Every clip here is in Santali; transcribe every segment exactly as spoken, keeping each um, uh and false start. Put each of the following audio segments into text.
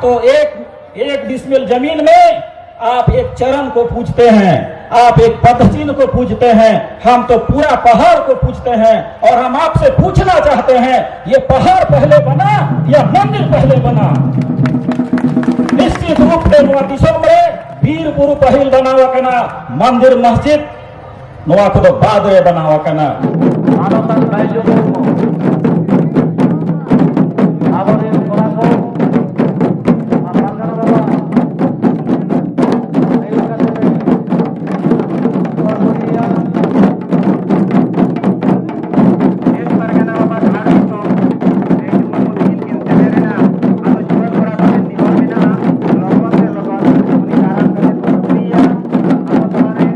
तो एक एक डिसमिल जमीन में आप एक चरण को पूजते हैं, आप एक पदचिन्ह को पूजते हैं, हम तो पूरा पहाड़ को पूजते हैं। और हम आपसे पूछना चाहते हैं, ये पहाड़ पहले बना या मंदिर पहले बना? निश्चित रूप से नोआ दिसोम रे बीर बुरु पहिल बनावा कना, मंदिर मस्जिद ᱱᱚᱣᱟ ᱠᱚᱫᱚ ᱵᱟᱫ ᱨᱮ ᱵᱮᱱᱟᱣ ᱟᱠᱟᱱᱟ᱾ ᱟᱨᱚ ᱛᱟᱦᱞᱮ ᱵᱟᱭ ᱡᱚᱢ ᱠᱚ᱾ ᱟᱵᱚᱨᱮᱱ ᱠᱚᱲᱟ ᱠᱚ, ᱟᱨ ᱯᱟᱨᱜᱟᱱᱟ ᱵᱟᱵᱟ, ᱟᱹᱭᱩᱨ ᱠᱟᱛᱮ ᱯᱮ ᱱᱚᱣᱟ ᱠᱚ ᱤᱫᱤᱭᱟ᱾ ᱫᱮᱥ ᱯᱟᱨᱜᱟᱱᱟ ᱵᱟᱵᱟ ᱜᱷᱟᱴ ᱫᱤᱥᱚᱢ ᱨᱮ ᱡᱮᱢᱚᱱ ᱩᱱᱠᱤᱱ ᱠᱤᱱ ᱥᱮᱴᱮᱨᱮᱱᱟ, ᱟᱫᱚ ᱡᱩᱣᱟᱹᱱ ᱠᱚᱲᱟ ᱠᱚᱴᱷᱮᱱ ᱱᱮᱦᱚᱨ ᱢᱮᱱᱟᱜᱼᱟ, ᱞᱚᱜᱚᱱ ᱛᱮ ᱞᱚᱜᱚᱱ ᱩᱱᱤ ᱫᱟᱨᱟᱢ ᱠᱟᱛᱮ ᱵᱚᱱ ᱟᱹᱜᱩᱭᱮᱭᱟ᱾ ᱟᱵᱚ ᱛᱟᱞᱟᱨᱮ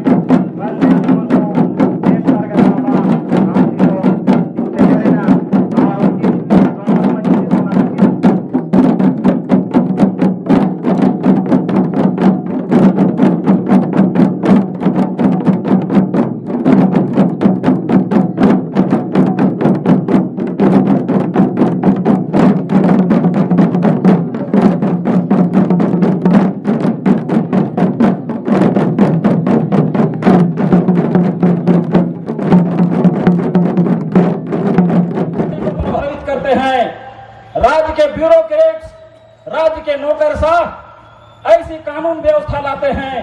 प्रभावित करते हैं। राज्य के ब्यूरोक्रेट्स, राज्य के नौकरशाह ऐसी कानून व्यवस्था लाते हैं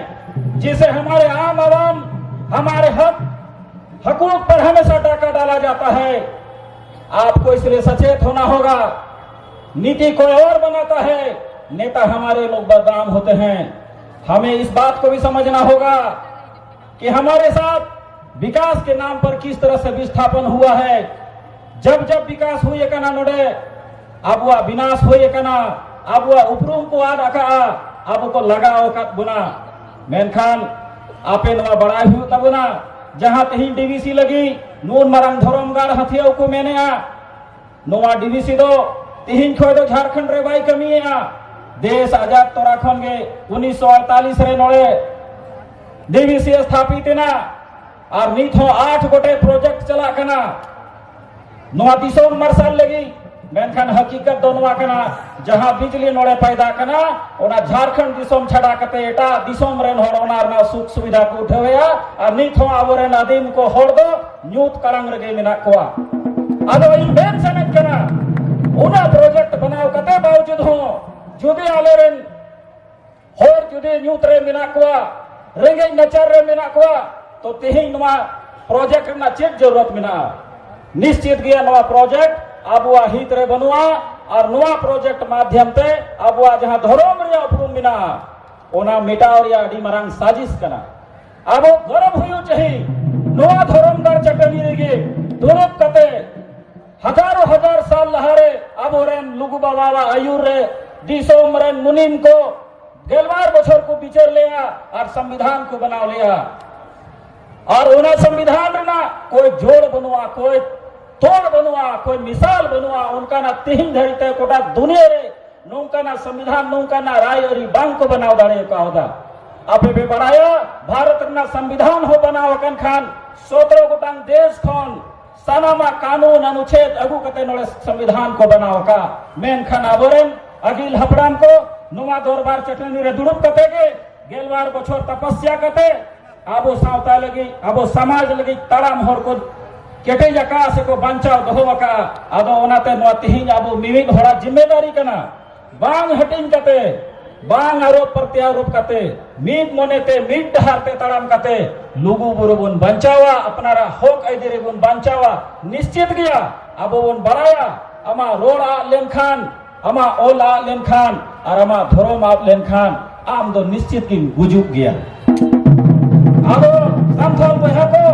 जिसे हमारे आम आवाम, हमारे हक हकूक पर हमेशा डाका डाला जाता है। आपको इसलिए सचेत होना होगा। नीति कोई और बनाता है, नेता हमारे लोग बदनाम होते हैं। हमें इस बात को भी समझना होगा कि हमारे साथ विकास के नाम पर किस तरह से विस्थापन हुआ है। जब जब विकास हुई कना नोडे, ᱟᱵᱚᱣᱟᱜ ᱵᱤᱱᱟᱥ ᱦᱩᱭ ᱟᱠᱟᱱᱟ, ᱟᱵᱚᱣᱟᱜ ᱩᱯᱨᱩᱢ ᱠᱚ ᱟᱫ ᱟᱠᱟᱫᱼᱟ, ᱟᱵᱚ ᱠᱚ ᱞᱟᱜᱟᱣ ᱟᱠᱟᱫ ᱵᱚᱱᱟ᱾ ᱢᱮᱱᱠᱷᱟᱱ ᱟᱯᱮ ᱱᱚᱣᱟ ᱵᱟᱲᱟᱭ ᱦᱩᱭᱩᱜ ᱛᱟᱵᱚᱱᱟ, ᱡᱟᱦᱟᱸ ᱛᱮᱦᱮᱧ ᱰᱤᱵᱤᱥᱤ ᱞᱟᱹᱜᱤᱫ ᱱᱩᱱ ᱢᱟᱨᱟᱝ ᱫᱷᱚᱨᱚᱢ ᱜᱟᱲ ᱦᱟᱹᱛᱭᱟᱹᱣ ᱠᱚ ᱢᱮᱱᱮᱜᱼᱟ, ᱱᱚᱣᱟ ᱰᱤᱵᱤᱥᱤ ᱫᱚ ᱛᱮᱦᱮᱧ ᱠᱷᱚᱱ ᱫᱚ ᱡᱷᱟᱲᱠᱷᱚᱸᱰ ᱨᱮ ᱵᱟᱭ ᱠᱟᱹᱢᱤᱭᱮᱜᱼᱟ᱾ ᱫᱮᱥ ᱟᱡᱟᱫ ᱛᱚᱨᱟ ᱠᱷᱚᱱ ᱜᱮ ᱩᱱᱤᱥᱥᱚ ᱟᱲᱛᱟᱞᱤᱥ ᱨᱮ ᱱᱚᱰᱮ ᱰᱤᱵᱤᱥᱤ ᱥᱛᱷᱟᱯᱤᱛ ᱮᱱᱟ᱾ ᱟᱨ ᱱᱤᱛ ᱦᱚᱸ ᱟᱴ ᱜᱚᱴᱮᱡ ᱯᱨᱚᱡᱮᱠᱴ ᱪᱟᱞᱟᱜ ᱠᱟᱱᱟ᱾ ᱱᱚᱣᱟ ᱫᱤᱥᱚᱢ ᱢᱟᱨᱥᱟᱞ ᱞᱟᱹᱜᱤᱫ ᱢᱮᱱᱠᱷᱟᱱ ᱦᱟᱹᱠᱤᱠᱟᱛ ᱫᱚ ᱱᱚᱣᱟ ᱠᱟᱱᱟ, ᱡᱟᱦᱟᱸ ᱵᱤᱡᱽᱞᱤ ᱱᱚᱰᱮ ᱯᱟᱭᱫᱟ ᱠᱟᱱᱟ, ᱚᱱᱟ ᱡᱷᱟᱲᱠᱷᱚᱸᱰ ᱫᱤᱥᱚᱢ ᱪᱷᱟᱰᱟ ᱠᱟᱛᱮ ᱮᱴᱟᱜ ᱫᱤᱥᱚᱢ ᱨᱮᱱ ᱦᱚᱲ ᱚᱱᱟ ᱨᱮᱱᱟᱜ ᱥᱩᱠ ᱥᱩᱵᱤᱫᱷᱟ ᱠᱚ ᱩᱴᱷᱟᱹᱣᱮᱫᱼᱟ᱾ ᱟᱨ ᱱᱤᱛ ᱦᱚᱸ ᱟᱵᱚᱨᱮᱱ ᱟᱹᱫᱤᱢ ᱠᱚ ᱦᱚᱲ ᱫᱚ ᱧᱩᱛ ᱠᱟᱲᱟᱝ ᱨᱮᱜᱮ ᱢᱮᱱᱟᱜ ᱠᱚᱣᱟ᱾ ᱟᱫᱚ ᱤᱧ ᱢᱮᱱ ᱥᱟᱱᱟᱧ ᱠᱟᱱᱟ, ᱚᱱᱟ ᱯᱨᱚᱡᱮᱠᱴ ᱵᱮᱱᱟᱣ ᱠᱟᱛᱮ ᱵᱟᱣᱡᱩᱫ ᱦᱚᱸ ᱡᱩᱫᱤ ᱟᱞᱮᱨᱮᱱ ᱦᱚᱲ ᱡᱩᱫᱤ ᱧᱩᱛ ᱨᱮ ᱢᱮᱱᱟᱜ ᱠᱚᱣᱟ, ᱨᱮᱸᱜᱮᱡ ᱱᱟᱪᱟᱨ ᱨᱮ ᱢᱮᱱᱟᱜ ᱠᱚᱣᱟ, ᱛᱚ ᱛᱮᱦᱮᱧ ᱱᱚᱣᱟ ᱯᱨᱚᱡᱮᱠᱴ ᱨᱮᱱᱟᱜ ᱪᱮᱫ ᱡᱟᱹᱨᱩᱲᱟᱛ ᱢᱮᱱᱟᱜᱼᱟ? ᱱᱤᱥᱪᱤᱛ ᱜᱮᱭᱟ, ᱱᱚᱣᱟ ᱯᱨᱚᱡᱮᱠᱴ ᱟᱵᱚᱣᱟᱜ ᱦᱤᱛ ᱨᱮ ᱵᱟᱹᱱᱩᱜᱼᱟ᱾ ᱟᱨ ᱱᱚᱣᱟ ᱯᱨᱚᱡᱮᱠᱴ ᱢᱟᱫᱷᱭᱚᱢ ᱛᱮ ᱟᱵᱚᱣᱟᱜ ᱡᱟᱦᱟᱸ ᱫᱷᱚᱨᱚᱢ ᱨᱮᱭᱟᱜ ᱩᱯᱨᱩᱢ ᱢᱮᱱᱟᱜᱼᱟ, ᱚᱱᱟ ᱢᱮᱴᱟᱣ ᱨᱮᱭᱟᱜ ᱟᱹᱰᱤ ᱢᱟᱨᱟᱝ ᱥᱟᱡᱤᱥ ᱠᱟᱱᱟ᱾ ᱟᱵᱚ ᱜᱚᱨᱚᱵ ᱦᱩᱭᱩᱜ ᱪᱟᱹᱦᱤ, ᱱᱚᱣᱟ ᱫᱷᱚᱨᱚᱢ ᱜᱟᱲ ᱪᱟᱹᱴᱟᱹᱱᱤ ᱨᱮᱜᱮ ᱫᱩᱲᱩᱵ ᱠᱟᱛᱮ ᱦᱟᱡᱟᱨᱚ ᱦᱟᱡᱟᱨ ᱥᱟᱞ ᱞᱟᱦᱟᱨᱮ ᱟᱵᱚᱨᱮᱱ ᱞᱩᱜᱩ ᱵᱟᱵᱟᱣᱟᱜ ᱟᱹᱭᱩᱨ ᱨᱮ ᱫᱤᱥᱚᱢ ᱨᱮᱱ ᱢᱩᱱᱤᱢ ᱠᱚ ᱜᱮᱞᱵᱟᱨ ᱵᱚᱪᱷᱚᱨ ᱠᱚ ᱵᱤᱪᱟᱹᱨ ᱞᱮᱜᱼᱟ ᱟᱨ ᱥᱚᱝᱵᱤᱫᱷᱟᱱ ᱠᱚ ᱵᱮᱱᱟᱣ ᱞᱮᱜᱼᱟ᱾ ᱟᱨ ᱚᱱᱟ ᱥᱚᱝᱵᱤᱫᱷᱟᱱ ᱨᱮᱱᱟᱜ ᱠᱳᱭ ᱡᱳᱲ ᱵᱟᱹᱱᱩᱜᱼᱟ, ᱠᱳᱭ ᱛᱳᱲ ᱵᱟᱹᱱᱩᱜᱼᱟ, ᱠᱳᱭ ᱢᱤᱥᱟᱞ ᱵᱟᱹᱱᱩᱜᱼᱟ᱾ ᱚᱱᱠᱟᱱᱟᱜ ᱛᱮᱦᱮᱧ ᱫᱷᱟᱹᱨᱤᱡ ᱛᱮ ᱜᱚᱴᱟ ᱫᱩᱱᱤᱭᱟᱹ ᱨᱮ ᱱᱚᱝᱠᱟᱱᱟᱜ ᱥᱚᱝᱵᱤᱫᱷᱟᱱ, ᱱᱚᱝᱠᱟᱱᱟᱜ ᱨᱟᱭ ᱟᱹᱨᱤ ᱵᱟᱝ ᱠᱚ ᱵᱮᱱᱟᱣ ᱫᱟᱲᱮ ᱠᱟᱣᱫᱟ᱾ ᱟᱯᱮ ᱯᱮ ᱵᱟᱲᱟᱭᱟ, ᱵᱷᱟᱨᱚᱛ ᱨᱮᱱᱟᱜ ᱥᱚᱝᱵᱤᱫᱷᱟᱱ ᱦᱚᱸ ᱵᱮᱱᱟᱣ ᱟᱠᱟᱱ ᱠᱷᱟᱱ ᱥᱚᱛᱨᱚ ᱜᱚᱴᱟᱝ ᱫᱮᱥ ᱠᱷᱚᱱ ᱥᱟᱱᱟᱢᱟᱜ ᱠᱟᱹᱱᱩᱱ ᱚᱱᱩᱪᱷᱮᱫ ᱟᱹᱜᱩ ᱠᱟᱛᱮ ᱱᱚᱰᱮ ᱥᱚᱝᱵᱤᱫᱷᱟᱱ ᱠᱚ ᱵᱮᱱᱟᱣ ᱟᱠᱟᱫ᱾ ᱢᱮᱱᱠᱷᱟᱱ ᱟᱵᱚᱨᱮᱱ ᱟᱹᱜᱤᱞ ᱦᱟᱯᱲᱟᱢ ᱠᱚ ᱱᱚᱣᱟ ᱫᱚᱨᱵᱟᱨ ᱪᱟᱹᱴᱟᱹᱱᱤ ᱨᱮ ᱫᱩᱲᱩᱵ ᱠᱟᱛᱮ ᱜᱮ ᱜᱮᱞᱵᱟᱨ ᱵᱚᱪᱷᱚᱨ ᱛᱟᱯᱟᱥᱭᱟ ᱠᱟᱛᱮ ᱟᱵᱚ ᱥᱟᱶᱛᱟ ᱞᱟᱹᱜᱤᱫ, ᱟᱵᱚ ᱥᱚᱢᱟᱡᱽ ᱞᱟᱹᱜᱤᱫ ᱛᱟᱲᱟᱢ ᱦᱚᱨ ᱠᱚ ᱠᱮᱴᱮᱡ ᱟᱠᱟᱫᱼᱟ ᱥᱮᱠᱚ ᱵᱟᱧᱪᱟᱣ ᱫᱚᱦᱚ ᱟᱠᱟᱫᱼᱟ᱾ ᱟᱫᱚ ᱚᱱᱟᱛᱮ ᱱᱚᱣᱟ ᱛᱮᱦᱮᱧ ᱟᱵᱚ ᱢᱤᱢᱤᱫ ᱦᱚᱲᱟᱜ ᱡᱤᱢᱢᱮᱫᱟᱨᱤ ᱠᱟᱱᱟ, ᱵᱟᱝ ᱦᱟᱹᱴᱤᱧ ᱠᱟᱛᱮ, ᱵᱟᱝ ᱟᱨᱳᱯ ᱯᱨᱚᱛᱭᱟᱨᱳᱯ ᱠᱟᱛᱮ, ᱢᱤᱫ ᱢᱚᱱᱮᱛᱮ ᱢᱤᱫ ᱰᱟᱦᱟᱨ ᱛᱮ ᱛᱟᱲᱟᱢ ᱠᱟᱛᱮ ᱞᱩᱜᱩ ᱵᱩᱨᱩ ᱵᱚᱱ ᱵᱟᱧᱪᱟᱣᱟ, ᱟᱯᱱᱟᱨᱟᱜ ᱦᱚᱠ ᱟᱹᱭᱫᱟᱹᱨᱤ ᱵᱚᱱ ᱵᱟᱧᱪᱟᱣᱟ᱾ ᱱᱤᱥᱪᱤᱛ ᱜᱮᱭᱟ, ᱟᱵᱚ ᱵᱚᱱ ᱵᱟᱲᱟᱭᱟ, ᱟᱢᱟᱜ ᱨᱚᱲ ᱟᱫ ᱞᱮᱱᱠᱷᱟᱱ, ᱟᱢᱟᱜ ᱚᱞ ᱟᱫ ᱞᱮᱱᱠᱷᱟᱱ ᱟᱨ ᱟᱢᱟᱜ ᱫᱷᱚᱨᱚᱢ ᱟᱫ ᱞᱮᱱᱠᱷᱟᱱ ᱟᱢ ᱫᱚ ᱱᱤᱥᱪᱤᱛ ᱜᱮᱢ ᱜᱩᱡᱩᱜ ᱜᱮᱭᱟ᱾ ᱟᱫᱚ ᱥᱟᱱᱛᱟᱲ ᱵᱚᱭᱦᱟ ᱠᱚ,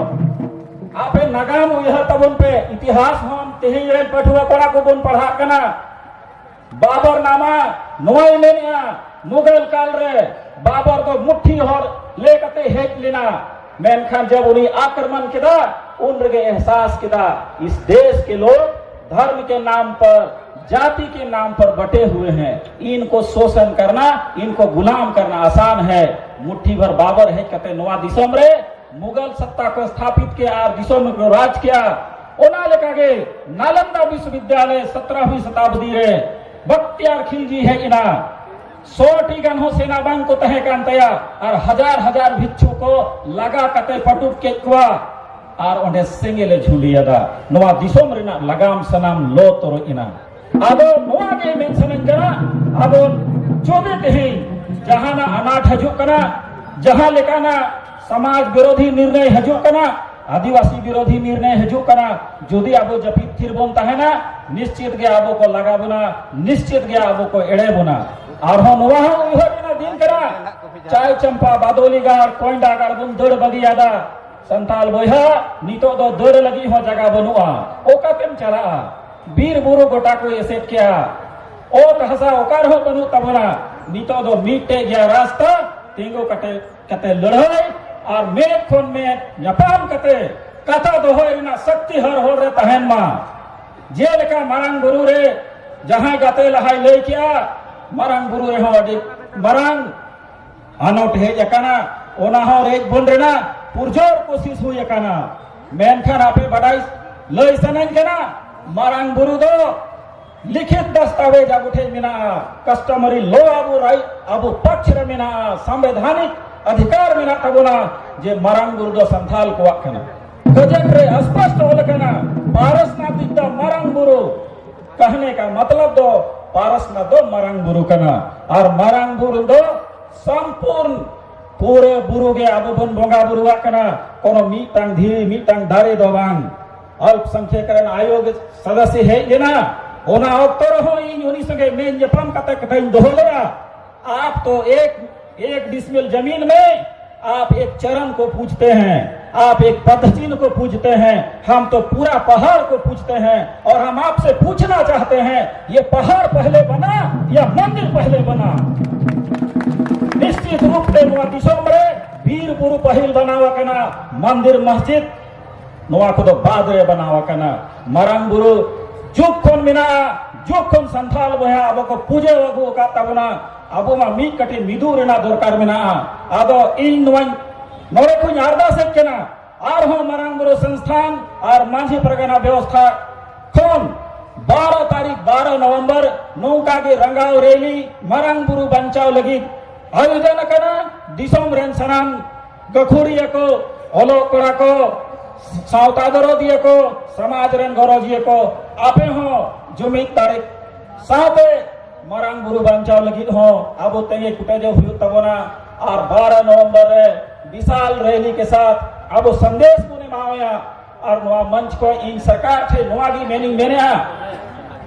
ᱟᱯᱮ ᱱᱟᱜᱟᱢ ᱩᱭᱦᱟᱹᱨ ᱛᱟᱵᱚᱱ ᱯᱮ, ᱤᱛᱤᱦᱟᱥ ᱦᱚᱸ ᱛᱮᱦᱮᱧ ᱨᱮᱱ ᱯᱟᱹᱴᱷᱩᱣᱟᱹ ᱠᱚᱲᱟ ᱠᱚᱵᱚᱱ ᱯᱟᱲᱦᱟᱜ ᱠᱟᱱᱟ᱾ ᱵᱟᱵᱚᱨ ᱱᱟᱢᱟ ᱱᱚᱣᱟᱭ ᱢᱮᱱᱮᱜᱼᱟ, ᱢᱩᱜᱷᱚᱞ ᱠᱟᱞ ᱨᱮ ᱵᱟᱵᱚᱨ ᱫᱚ ᱢᱩᱴᱷᱤ ᱦᱚᱲ ᱞᱟᱹᱭ ᱠᱟᱛᱮ ᱦᱮᱡ ᱞᱮᱱᱟ, ᱢᱮᱱᱠᱷᱟᱱ ᱡᱚᱵ ᱩᱱᱤ ᱟᱠᱨᱢᱚᱱ ᱠᱮᱫᱟ, ᱩᱱ ᱨᱮᱜᱮ ᱮᱦᱥᱟᱥ ᱠᱮᱫᱟ, ᱤᱥ ᱫᱮᱥ ᱠᱮ ᱞᱳᱜ ᱫᱷᱚᱨᱢ ᱠᱮ ᱱᱟᱢ ᱯᱟᱨ, ᱡᱟᱛᱤ ᱠᱮ ᱱᱟᱢ ᱯᱟᱨ ᱵᱟᱴᱮ ᱦᱩᱭᱮ ᱦᱮᱸ, ᱤᱱᱠᱳ ᱥᱳᱥᱚᱱ ᱠᱟᱨᱱᱟ, ᱤᱱᱠᱳ ᱜᱩᱞᱟᱢ ᱠᱟᱨᱱᱟ ᱟᱥᱟᱱ ᱦᱮᱸ᱾ ᱢᱩᱴᱷᱤ ᱵᱷᱟᱨ ᱵᱟᱵᱚᱨ ᱦᱮᱡ ᱠᱟᱛᱮ ᱱᱚᱣᱟ ᱫᱤᱥᱚᱢ ᱨᱮ ᱢᱩᱜᱷᱚᱞ ᱥᱚᱛᱛᱟ ᱠᱚ ᱥᱛᱷᱟᱯᱤᱛ ᱠᱮᱜᱼᱟ ᱟᱨ ᱫᱤᱥᱚᱢ ᱨᱮᱠᱚ ᱨᱟᱡᱽ ᱠᱮᱜᱼᱟ᱾ ᱚᱱᱟ ᱞᱮᱠᱟᱜᱮ ᱱᱟᱞᱚᱱᱫᱟ ᱵᱤᱥᱣᱚᱵᱤᱫᱽᱭᱟᱞᱚᱭ ᱥᱚᱛᱨᱚᱦᱚᱸ ᱥᱚᱛᱟᱵᱫᱤ ᱨᱮ ᱵᱚᱠᱛᱤᱭᱟᱨ ᱠᱷᱤᱞᱡᱤ ᱦᱮᱡ ᱮᱱᱟ᱾ ᱥᱚ ᱴᱤ ᱜᱟᱱ ᱦᱚᱸ ᱥᱮᱱᱟ ᱵᱟᱝ ᱠᱚ ᱛᱟᱦᱮᱸ ᱠᱟᱱ ᱛᱟᱭᱟ ᱟᱨ ᱦᱟᱡᱟᱨ ᱦᱟᱡᱟᱨ ᱵᱷᱤᱠᱠᱷᱩ ᱠᱚ ᱞᱟᱜᱟ ᱠᱟᱛᱮ ᱯᱟᱹᱴᱩᱵ ᱠᱮᱫ ᱠᱚᱣᱟ ᱟᱨ ᱚᱸᱰᱮ ᱥᱮᱸᱜᱮᱞ ᱮ ᱡᱷᱩᱞᱤᱭᱟᱫᱟ᱾ ᱱᱚᱣᱟ ᱫᱤᱥᱚᱢ ᱨᱮᱱᱟᱜ ᱞᱟᱜᱟᱢ ᱥᱟᱱᱟᱢ ᱞᱚ ᱛᱚᱨᱚᱡ ᱮᱱᱟ᱾ ᱟᱫᱚ ᱱᱚᱣᱟ ᱜᱮ ᱢᱮᱱ ᱥᱟᱱᱟᱧ ᱠᱟᱱᱟ, ᱟᱵᱚ ᱡᱩᱫᱤ ᱛᱮᱦᱮᱧ ᱡᱟᱦᱟᱱᱟᱜ ᱟᱱᱟᱴ ᱦᱤᱡᱩᱜ ᱠᱟᱱᱟ, ᱡᱟᱦᱟᱸ ᱞᱮᱠᱟᱱᱟᱜ ᱥᱚᱢᱟᱡᱽ ᱵᱤᱨᱳᱫᱷᱤ ᱱᱤᱨᱱᱚᱭ ᱦᱤᱡᱩᱜ ᱠᱟᱱᱟ, ᱟᱹᱫᱤᱵᱟᱹᱥᱤ ᱵᱤᱨᱳᱫᱷᱤ ᱱᱤᱨᱱᱚᱭ ᱦᱤᱡᱩᱜ ᱠᱟᱱᱟ, ᱡᱩᱫᱤ ᱟᱵᱚ ᱡᱟᱹᱯᱤᱫ ᱛᱷᱤᱨ ᱵᱚᱱ ᱛᱟᱦᱮᱱᱟ, ᱱᱤᱥᱪᱤᱛ ᱜᱮ ᱟᱵᱚ ᱠᱚ ᱞᱟᱜᱟ ᱵᱚᱱᱟ, ᱱᱤᱥᱪᱤᱛ ᱜᱮ ᱟᱵᱚ ᱠᱚ ᱮᱲᱮ ᱵᱚᱱᱟ᱾ ᱟᱨᱦᱚᱸ ᱱᱚᱣᱟ ᱦᱚᱸ ᱩᱭᱦᱟᱹᱨ ᱨᱮᱱᱟᱜ ᱫᱤᱱ ᱠᱟᱱᱟ, ᱪᱟᱭ ᱪᱟᱢᱯᱟ, ᱵᱟᱫᱚᱞᱤ ᱜᱟᱲ, ᱠᱚᱭᱰᱟ ᱜᱟᱲ ᱵᱚᱱ ᱫᱟᱹᱲ ᱵᱟᱹᱜᱤᱭᱟᱫᱟ᱾ ᱥᱟᱱᱛᱟᱲ ᱵᱚᱭᱦᱟ, ᱱᱤᱛᱚᱜ ᱫᱚ ᱫᱟᱹᱲ ᱞᱟᱹᱜᱤᱫ ᱦᱚᱸ ᱡᱟᱭᱜᱟ ᱵᱟᱹᱱᱩᱜᱼᱟ᱾ ᱚᱠᱟᱛᱮᱢ ᱪᱟᱞᱟᱜᱼᱟ? ᱵᱤᱨ ᱵᱩᱨᱩ ᱜᱚᱴᱟ ᱠᱚ ᱮᱥᱮᱫ ᱠᱮᱜᱼᱟ, ᱚᱛ ᱦᱟᱥᱟ ᱚᱠᱟ ᱨᱮᱦᱚᱸ ᱵᱟᱹᱱᱩᱜ ᱛᱟᱵᱚᱱᱟ᱾ ᱱᱤᱛᱚᱜ ᱫᱚ ᱢᱤᱫᱴᱮᱡ ᱜᱮᱭᱟ ᱨᱟᱥᱛᱟ, ᱛᱤᱸᱜᱩ ᱠᱟᱛᱮ ᱠᱟᱛᱮ ᱞᱟᱹᱲᱦᱟᱹᱭ ᱟᱨ ᱢᱮᱫ ᱠᱷᱚᱱ ᱢᱮᱫ ᱧᱟᱯᱟᱢ ᱠᱟᱛᱮ ᱠᱟᱛᱷᱟ ᱫᱚᱦᱚᱭ ᱨᱮᱱᱟᱜ ᱥᱚᱠᱛᱤ ᱦᱚᱨ ᱦᱚᱨ ᱨᱮ ᱛᱟᱦᱮᱱ ᱢᱟ᱾ ᱡᱮᱞᱮᱠᱟ ᱢᱟᱨᱟᱝ ᱵᱩᱨᱩ ᱨᱮ ᱡᱟᱦᱟᱸᱭ ᱜᱟᱛᱮ ᱞᱟᱦᱟᱭ ᱞᱟᱹᱭ ᱠᱮᱜᱼᱟ, ᱢᱟᱨᱟᱝ ᱵᱩᱨᱩ ᱨᱮᱦᱚᱸ ᱟᱹᱰᱤ ᱢᱟᱨᱟᱝ ᱟᱱᱟᱴ ᱦᱮᱡ ᱟᱠᱟᱱᱟ, ᱚᱱᱟ ᱦᱚᱸ ᱨᱮᱡ ᱵᱚᱱ ᱨᱮᱱᱟᱜ ᱯᱩᱨᱡᱳᱨ ᱠᱳᱥᱤᱥ ᱦᱩᱭ ᱟᱠᱟᱱᱟ᱾ ᱢᱮᱱᱠᱷᱟᱱ ᱟᱯᱮ ᱵᱟᱰᱟᱭ ᱞᱟᱹᱭ ᱥᱟᱱᱟᱧ ᱠᱟᱱᱟ, ᱢᱟᱨᱟᱝ ᱵᱩᱨᱩ ᱫᱚ ᱞᱤᱠᱷᱤᱛ ᱫᱟᱥᱛᱟᱣᱮᱡᱽ ᱟᱵᱚ ᱴᱷᱮᱱ ᱢᱮᱱᱟᱜᱼᱟ, customary law ᱟᱵᱚ ᱨᱟᱭ-, ᱟᱵᱚ ᱯᱟᱠᱷ ᱨᱮ ᱢᱮᱱᱟᱜᱼᱟ, ᱥᱟᱢᱵᱤᱫᱷᱟᱱᱤᱠ ᱚᱫᱷᱤᱠᱟᱨ ᱢᱮᱱᱟᱜ ᱛᱟᱵᱚᱱᱟ ᱡᱮ ᱢᱟᱨᱟᱝ ᱵᱩᱨᱩ ᱫᱚ ᱥᱟᱱᱛᱷᱟᱞ ᱠᱚᱣᱟᱜ ᱠᱟᱱᱟ᱾ ᱜᱟᱡᱮᱴ ᱨᱮ ᱥᱯᱚᱥᱴ ᱚᱞ ᱟᱠᱟᱱᱟ, ᱯᱟᱨᱥᱱᱟᱛᱷ ᱫᱚ ᱢᱟᱨᱟᱝ ᱵᱩᱨᱩ᱾ ᱠᱟᱦᱱᱮ ᱠᱟ ᱢᱚᱛᱞᱚᱵ ᱫᱚ ᱯᱟᱨᱥᱱᱟᱛᱷ ᱫᱚ ᱢᱟᱨᱟᱝ ᱵᱩᱨᱩ ᱠᱟᱱᱟ ᱟᱨ ᱢᱟᱨᱟᱝ ᱵᱩᱨᱩ ᱫᱚ ᱥᱚᱢᱯᱩᱨᱱ ᱯᱩᱨᱟᱹ ᱵᱩᱨᱩ ᱜᱮ ᱟᱵᱚ ᱵᱚᱱ ᱵᱚᱸᱜᱟ ᱵᱩᱨᱩᱣᱟᱜ ᱠᱟᱱᱟ, ᱠᱳᱱᱳ ᱢᱤᱫᱴᱟᱝ ᱫᱷᱤᱨᱤ, ᱢᱤᱫᱴᱟᱝ ᱫᱟᱨᱮ ᱫᱚ ᱵᱟᱝ᱾ ᱚᱞᱯ ᱥᱚᱝᱠᱷᱭᱚᱠ ᱨᱮᱱ ᱟᱭᱳᱜᱽ ᱥᱚᱫᱚᱥᱥᱚ ᱦᱮᱡ ᱞᱮᱱᱟ, ᱚᱱᱟ ᱚᱠᱛᱚ ᱨᱮᱦᱚᱸ ᱤᱧ ᱩᱱᱤ ᱥᱚᱸᱜᱮ ᱢᱮᱫ ᱧᱟᱯᱟᱢ ᱠᱟᱛᱮ ᱠᱟᱛᱷᱟᱧ ᱫᱚᱦᱚ ᱞᱮᱫᱟ, ᱟᱯ ᱛᱚ ᱮᱠ, ᱮᱠ ᱰᱤᱥᱢᱤᱞ ᱡᱟᱢᱤᱱ ᱢᱮ ᱟᱯ ᱮᱠ ᱪᱚᱨᱚᱱ ᱠᱚ ᱯᱩᱡᱽᱛᱮ ᱦᱮᱸ, ᱟᱯ ᱮᱠ ᱯᱚᱫᱪᱤᱱᱦ ᱠᱚ ᱯᱩᱡᱽᱛᱮ ᱦᱮᱸ, ᱦᱟᱢ ᱛᱚ ᱯᱩᱨᱟ ᱯᱟᱦᱟᱲ ᱠᱚ ᱯᱩᱡᱽᱛᱮ ᱦᱮᱸ ᱚᱨ ᱦᱟᱢ ᱟᱯ ᱥᱮ ᱯᱩᱪᱷᱱᱟ ᱪᱟᱦᱛᱮ ᱦᱮᱸ, ᱭᱮ ᱯᱟᱦᱟᱲ ᱯᱟᱦᱞᱮ ᱵᱟᱱᱟ ᱭᱟ ᱢᱚᱱᱫᱤᱨ ᱯᱟᱦᱞᱮ ᱵᱟᱱᱟ? ᱱᱤᱥᱪᱤᱛ ᱨᱩᱯ ᱛᱮ ᱱᱚᱣᱟ ᱫᱤᱥᱚᱢ ᱨᱮ ᱵᱤᱨ ᱵᱩᱨᱩ ᱯᱟᱹᱦᱤᱞ ᱵᱮᱱᱟᱣ ᱟᱠᱟᱱᱟ, ᱢᱚᱱᱫᱤᱨ ᱢᱚᱥᱡᱤᱫ ᱱᱚᱣᱟ ᱠᱚᱫᱚ ᱵᱟᱫ ᱨᱮ ᱵᱮᱱᱟᱣ ᱟᱠᱟᱱᱟ᱾ ᱢᱟᱨᱟᱝ ᱵᱩᱨᱩ ᱡᱩᱜᱽ ᱠᱷᱚᱱ ᱢᱮᱱᱟᱜᱼᱟ, ᱡᱩᱜᱽ ᱠᱷᱚᱱ ᱥᱟᱱᱛᱟᱲ ᱵᱚᱭᱦᱟ ᱟᱵᱚ ᱠᱚ ᱯᱩᱡᱟᱹ ᱟᱹᱜᱩ ᱟᱠᱟᱫ ᱛᱟᱵᱚᱱᱟ᱾ ᱟᱵᱚ ᱢᱟ ᱢᱤᱫ ᱠᱟᱹᱴᱤᱡ ᱢᱤᱫᱩᱜ ᱨᱮᱱᱟᱜ ᱫᱚᱨᱠᱟᱨ ᱢᱮᱱᱟᱜᱼᱟ᱾ ᱟᱫᱚ ᱤᱧ ᱱᱚᱣᱟᱧ ᱱᱚᱰᱮ ᱠᱷᱚᱱ ᱟᱨᱫᱟᱥ ᱮᱫ ᱠᱟᱱᱟ, ᱟᱨᱦᱚᱸ ᱢᱟᱨᱟᱝ ᱵᱩᱨᱩ ᱥᱚᱝᱥᱛᱷᱟᱱ ᱟᱨ ᱢᱟᱹᱡᱷᱤ ᱯᱟᱨᱜᱟᱱᱟ ᱵᱮᱵᱚᱥᱛᱷᱟ ᱠᱷᱚᱱ ᱵᱟᱨᱚ ᱛᱟᱹᱨᱤᱠᱷ, ᱵᱟᱨᱚ ᱱᱚᱵᱷᱮᱢᱵᱚᱨ, ᱱᱚᱝᱠᱟ ᱜᱮ ᱨᱟᱸᱜᱟᱣ ᱨᱮᱞᱤ ᱢᱟᱨᱟᱝ ᱵᱩᱨᱩ ᱵᱟᱧᱪᱟᱣ ᱞᱟᱹᱜᱤᱫ ᱟᱭᱳᱡᱚᱱ ᱟᱠᱟᱱᱟ᱾ ᱫᱤᱥᱚᱢ ᱨᱮᱱ ᱥᱟᱱᱟᱢ ᱜᱟᱹᱠᱷᱩᱲᱤᱭᱟᱹ ᱠᱚ, ᱚᱞᱚᱜ ᱠᱚᱲᱟ ᱠᱚ, ᱥᱟᱶᱛᱟ ᱫᱚᱨᱚᱫᱤᱭᱟᱹ ᱠᱚ, ᱥᱚᱢᱟᱡᱽ ᱨᱮᱱ ᱜᱚᱨᱚᱡᱤᱭᱟᱹ ᱠᱚ, ᱟᱯᱮ ᱦᱚᱸ ᱡᱩᱢᱤᱫ ᱫᱟᱲᱮ ᱥᱟᱶᱛᱮ ᱢᱟᱨᱟᱝ ᱵᱩᱨᱩ ᱵᱟᱧᱪᱟᱣ ᱞᱟᱹᱜᱤᱫ ᱦᱚᱸ ᱟᱵᱚ ᱛᱮᱸᱜᱮ ᱠᱮᱴᱮᱡᱚᱜ ᱦᱩᱭᱩᱜ ᱛᱟᱵᱚᱱᱟ᱾ ᱟᱨ ᱵᱟᱨᱚ ᱱᱚᱵᱷᱮᱢᱵᱚᱨ ᱨᱮ ᱵᱤᱥᱟᱞ ᱨᱮᱞᱤ ᱠᱮ ᱥᱟᱛᱷ ᱟᱵᱚ ᱥᱟᱸᱫᱮᱥ ᱵᱚᱱ ᱮᱢᱟᱣᱟᱭᱟ᱾ ᱟᱨ ᱱᱚᱣᱟ ᱢᱚᱧᱪ ᱠᱷᱚᱱ ᱤᱧ ᱥᱚᱨᱠᱟᱨ ᱴᱷᱮᱱ ᱱᱚᱣᱟ ᱜᱮ ᱢᱮᱱᱤᱧ ᱢᱮᱱᱮᱜᱼᱟ,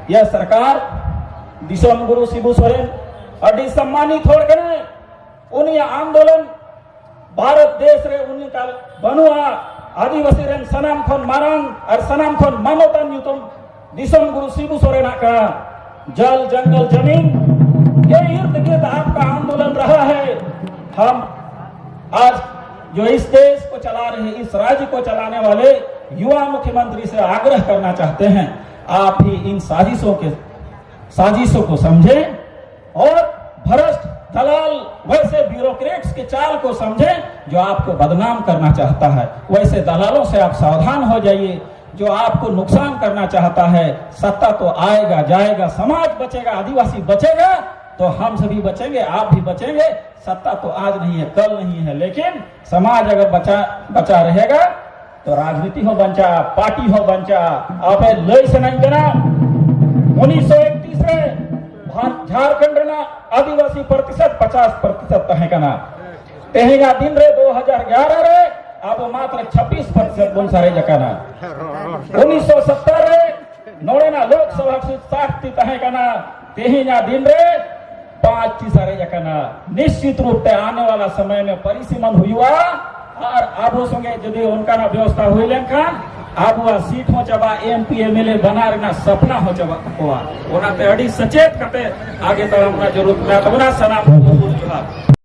ᱭᱟ ᱥᱚᱨᱠᱟᱨ, ᱫᱤᱥᱚᱢ ᱜᱩᱨᱩ ᱥᱤᱵᱩ ᱥᱚᱨᱮᱱ ᱟᱹᱰᱤ ᱥᱚᱢᱢᱟᱱᱤᱛ ᱦᱚᱲ ᱠᱟᱱᱟᱭ᱾ ᱩᱱᱤᱭᱟᱜ ᱟᱱᱫᱳᱞᱚᱱ ᱵᱷᱟᱨᱚᱛ ᱫᱮᱥ ᱨᱮ ᱩᱱᱤ ᱠᱟᱞ ᱵᱟᱹᱱᱩᱜᱼᱟ᱾ ᱟᱹᱫᱤᱵᱟᱹᱥᱤ ᱨᱮᱱ ᱥᱟᱱᱟᱢ ᱠᱷᱚᱱ ᱢᱟᱨᱟᱝ ᱟᱨ ᱥᱟᱱᱟᱢ ᱠᱷᱚᱱ ᱢᱟᱱᱚᱛᱟᱱ ᱧᱩᱛᱩᱢ ᱫᱤᱥᱚᱢ ᱜᱩᱨᱩ ᱥᱤᱵᱩ ᱥᱚᱨᱮᱱᱟᱜ ᱠᱟᱱᱟ᱾ जल जंगल जमीन के इर्द गिर्द आपका आंदोलन रहा है। हम आज जो इस देश को चला रहे हैं, इस राज्य को चलाने वाले युवा मुख्यमंत्री से आग्रह करना चाहते हैं, आप भी इन साजिशों के साजिशों को समझें और भ्रष्ट दलाल वैसे ब्यूरोक्रेट्स के चाल को समझें जो आपको बदनाम करना चाहता है। वैसे दलालों से आप सावधान हो जाइए जो आपको नुकसान करना चाहता है। सत्ता तो आएगा जाएगा, समाज बचेगा, आदिवासी बचेगा तो हम सभी बचेंगे, आप भी बचेंगे। सत्ता तो आज नहीं है, कल नहीं है, लेकिन समाज अगर बचा बचा रहेगा तो राजनीति ᱦᱚᱸ ᱵᱟᱧᱪᱟᱜᱼᱟ, ᱯᱟᱨᱴᱤ ᱦᱚᱸ ᱵᱟᱧᱪᱟᱜᱼᱟ᱾ ᱟᱯᱮ ᱞᱟᱹᱭ ᱥᱟᱱᱟᱧ ᱠᱟᱱᱟ, ᱩᱱᱤᱥᱥᱚ ᱮᱠᱛᱨᱤᱥ ᱨᱮ ᱵᱷᱟᱨ- ᱡᱷᱟᱲᱠᱷᱚᱸᱰ ᱨᱮᱱᱟᱜ ᱟᱹᱫᱤᱵᱟᱹᱥᱤ ᱯᱨᱚᱛᱤᱥᱚᱛ ᱯᱚᱪᱟᱥ ᱯᱨᱚᱛᱤᱥᱚᱛ ᱛᱟᱦᱮᱸ ᱠᱟᱱᱟ᱾ ᱛᱮᱦᱮᱧᱟᱜ ᱫᱤᱱ ᱨᱮ ᱫᱩ ᱦᱟᱡᱟᱨ ᱮᱜᱟᱨᱚ ᱨᱮ ᱟᱵᱚ ᱢᱟᱛᱨᱚ ᱪᱷᱟᱵᱵᱤᱥ ᱯᱨᱚᱛᱤᱥᱚᱛ ᱵᱚᱱ ᱥᱟᱨᱮᱡ ᱟᱠᱟᱱᱟ᱾ ᱩᱱᱤᱥᱥᱚ ᱥᱚᱛᱛᱚᱨ ᱨᱮ ᱱᱚᱰᱮᱱᱟᱜ ᱞᱳᱠᱥᱚᱵᱷᱟ ᱥᱤᱴ ᱥᱟᱛ ᱴᱤ ᱛᱟᱦᱮᱸ ᱠᱟᱱᱟ, ᱛᱮᱦᱮᱧᱟᱜ ᱫᱤᱱ ᱨᱮ ᱯᱟᱸᱪ ᱴᱤ ᱥᱟᱨᱮᱡ ᱟᱠᱟᱱᱟ᱾ ᱱᱤᱥᱪᱤᱛ ᱨᱩᱯ ᱛᱮ ᱟᱱᱮ ᱣᱟᱞᱟ ᱥᱚᱢᱚᱭ ᱢᱮ ᱯᱚᱨᱤᱥᱤᱢᱟᱱ ᱦᱩᱭᱩᱜᱼᱟ ᱟᱨ ᱟᱵᱚ ᱥᱚᱸᱜᱮ ᱡᱩᱫᱤ ᱚᱱᱠᱟᱱᱟᱜ ᱵᱮᱵᱚᱥᱛᱷᱟ ᱦᱩᱭ ᱞᱮᱱᱠᱷᱟᱱ ᱟᱵᱚᱣᱟᱜ ᱥᱤᱴ ᱦᱚᱸ ᱪᱟᱵᱟ, M P M L A ᱵᱟᱱᱟᱨ ᱨᱮᱱᱟᱜ ᱥᱟᱯᱱᱟ ᱦᱚᱸ ᱪᱟᱵᱟᱜ ᱛᱟᱠᱚᱣᱟ᱾ ᱚᱱᱟᱛᱮ ᱟᱹᱰᱤ ᱥᱮᱪᱮᱫ ᱠᱟᱛᱮ ᱟᱜᱮ ᱛᱟᱲᱟᱢ ᱨᱮᱱᱟᱜ ᱡᱟᱹᱨᱩᱲ ᱢᱮᱱᱟᱜ ᱛᱟᱵᱚᱱᱟ᱾ ᱥᱟᱱᱟᱢ ᱠᱚ ᱡᱚᱦᱟᱨ᱾